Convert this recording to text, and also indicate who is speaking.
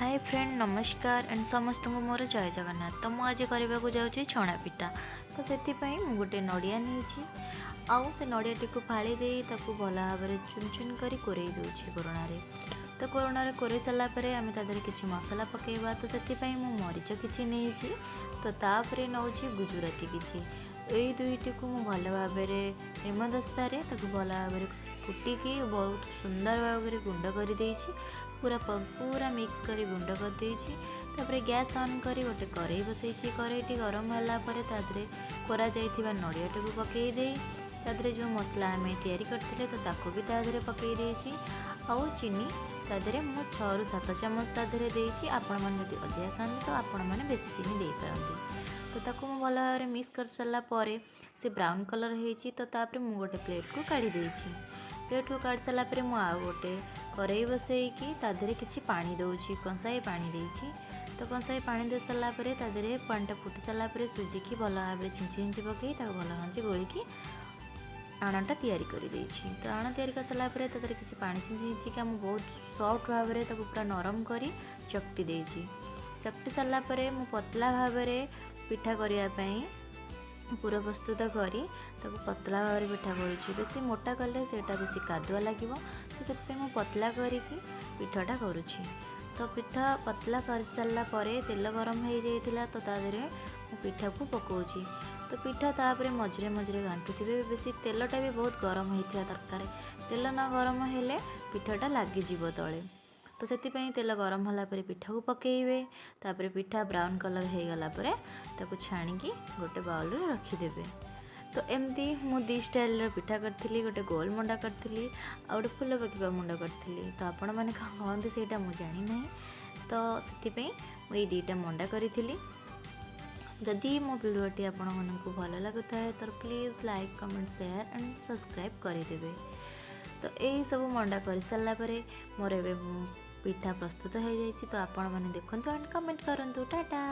Speaker 1: ହାଏ friend, ନମସ୍କାର and ସମସ୍ତଙ୍କୁ ମୋର ଜୟ ଜଗନ୍ନାଥ। ତ ମୁଁ ଆଜି କରିବାକୁ ଯାଉଛି ଛଣା ପିଠା। ତ ସେଥିପାଇଁ ମୁଁ ଗୋଟେ ନଡ଼ିଆ ନେଇଛି ଆଉ ସେ ନଡ଼ିଆଟିକୁ ଫାଳି ଦେଇ ତାକୁ ଭଲ ଭାବରେ ଚୁନ ଚୁନ କରି କୋରେଇ ଦେଉଛି କୋରଣାରେ। ତ କୋରଣାରେ କୋରେଇ ସାରିଲା ପରେ ଆମେ ତା ଦେହରେ କିଛି ମସଲା ପକାଇବା। ତ ସେଥିପାଇଁ ମୁଁ ମରିଚ କିଛି ନେଇଛି, ତ ତାପରେ ନେଉଛି ଗୁଜୁରାତି କିଛି। ଏଇ ଦୁଇଟିକୁ ମୁଁ ଭଲ ଭାବରେ ହେମଦସ୍ତାରେ ତାକୁ ଭଲ ଭାବରେ କୁଟିକି ବହୁତ ସୁନ୍ଦର ଭାବରେ ଗୁଣ୍ଡ କରିଦେଇଛି, ପୁରା ପୁରା ମିକ୍ସ କରି ଗୁଣ୍ଡ କରିଦେଇଛି। ତାପରେ ଗ୍ୟାସ୍ ଅନ୍ କରି ଗୋଟେ କରେଇ ବସେଇଛି। କରେଇଟି ଗରମ ହେଲା ପରେ ତା ଦେହରେ କୋରା ଯାଇଥିବା ନଡ଼ିଆଟିକୁ ପକାଇ ଦେଇ ତା ଦେହରେ ଯେଉଁ ମସଲା ଆମେ ତିଆରି କରିଥିଲେ, ତ ତାକୁ ବି ତା ଦେହରେ ପକାଇ ଦେଇଛି। ଆଉ ଚିନି ତା ଦେହରେ ମୁଁ 6ରୁ 7 ଚାମଚ ତା ଦେହରେ ଦେଇଛି। ଆପଣମାନେ ଯଦି ଅଧିକା ଖାଆନ୍ତି, ତ ଆପଣମାନେ ବେଶୀ ଚିନି ଦେଇପାରନ୍ତି। ତ ତାକୁ ମୁଁ ଭଲ ଭାବରେ ମିକ୍ସ କରିସାରିଲା ପରେ ସେ ବ୍ରାଉନ୍ କଲର୍ ହେଇଛି। ତ ତାପରେ ମୁଁ ଗୋଟେ ପ୍ଲେଟ୍କୁ କାଢ଼ି ଦେଇଛି। ପ୍ଲେଟ୍କୁ କାଢ଼ି ସାରିଲା ପରେ ମୁଁ ଆଉ ଗୋଟେ କରେଇ ବସେଇକି ତା ଦେହରେ କିଛି ପାଣି ଦେଉଛି, କଂସାଏ ପାଣି ଦେଇଛି। ତ କଂସାଏ ପାଣି ଦେଇ ସାରିଲା ପରେ ତା ଦେହରେ ପାଣିଟା ଫୁଟି ସାରିଲା ପରେ ସୁଜିକି ଭଲ ଭାବରେ ଛିଞ୍ଚି ଛିଞ୍ଚି ପକାଇ ତାକୁ ଭଲ ଭାବରେ ଗୋଳିକି ଆଣଟା ତିଆରି କରିଦେଇଛି। ତ ଆଣ ତିଆରି କରିସାରିଲା ପରେ ତା ଦେହରେ କିଛି ପାଣି ଛିଞ୍ଚି ଛିଞ୍ଚିକା ମୁଁ ବହୁତ ସଫ୍ଟ ଭାବରେ ତାକୁ ପୁରା ନରମ କରି ଚକଟି ଦେଇଛି। ଚକଟି ସାରିଲା ପରେ ମୁଁ ପତଳା ଭାବରେ ପିଠା କରିବା ପାଇଁ ପୁର ପ୍ରସ୍ତୁତ କରି ତାକୁ ପତଳା ଭାବରେ ପିଠା କରୁଛି। ବେଶୀ ମୋଟା କଲେ ସେଇଟା ବେଶୀ କାଦୁଆ ଲାଗିବ, ତ ସେଥିପାଇଁ ମୁଁ ପତଳା କରିକି ପିଠାଟା କରୁଛି। ତ ପିଠା ପତଳା କରିସାରିଲା ପରେ ତେଲ ଗରମ ହେଇଯାଇଥିଲା, ତ ତା ଦେହରେ ମୁଁ ପିଠାକୁ ପକାଉଛି। ତ ପିଠା ତାପରେ ମଝିରେ ମଝିରେ ଘାଣ୍ଟୁଥିବେ। ବେଶୀ ତେଲଟା ବି ବହୁତ ଗରମ ହେଇଥିବା ଦରକାର। ତେଲ ନ ଗରମ ହେଲେ ପିଠାଟା ଲାଗିଯିବ ତଳେ। ତ ସେଥିପାଇଁ ତେଲ ଗରମ ହେଲା ପରେ ପିଠାକୁ ପକାଇବେ। ତାପରେ ପିଠା ବ୍ରାଉନ୍ କଲର୍ ହେଇଗଲା ପରେ ତାକୁ ଛାଣିକି ଗୋଟେ ବାଉଲରେ ରଖିଦେବେ। ତ ଏମିତି ମୁଁ ଦୁଇ ଷ୍ଟାଇଲ୍ର ପିଠା କରିଥିଲି। ଗୋଟେ ଗୋଲ ମଣ୍ଡା କରିଥିଲି ଆଉ ଗୋଟେ ଫୁଲ ପକିବା ମୁଣ୍ଡ କରିଥିଲି। ତ ଆପଣମାନେ କ'ଣ କହନ୍ତି, ସେଇଟା ମୁଁ ଜାଣିନାହିଁ। ତ ସେଥିପାଇଁ ମୁଁ ଏଇ ଦୁଇଟା ମଣ୍ଡା କରିଥିଲି। ଯଦି ମୋ ଭିଡ଼ିଓଟି ଆପଣମାନଙ୍କୁ ଭଲ ଲାଗୁଥାଏ, ତ please like, comment, share and subscribe କରିଦେବେ। ତ ଏଇସବୁ ମଣ୍ଡା କରିସାରିଲା ପରେ ମୋର ଏବେ ପିଠା ପ୍ରସ୍ତୁତ ହେଇଯାଇଛି। ତ ଆପଣମାନେ ଦେଖନ୍ତୁ ଆଣ୍ଡ କମେଣ୍ଟ କରନ୍ତୁ। ଟାଟା।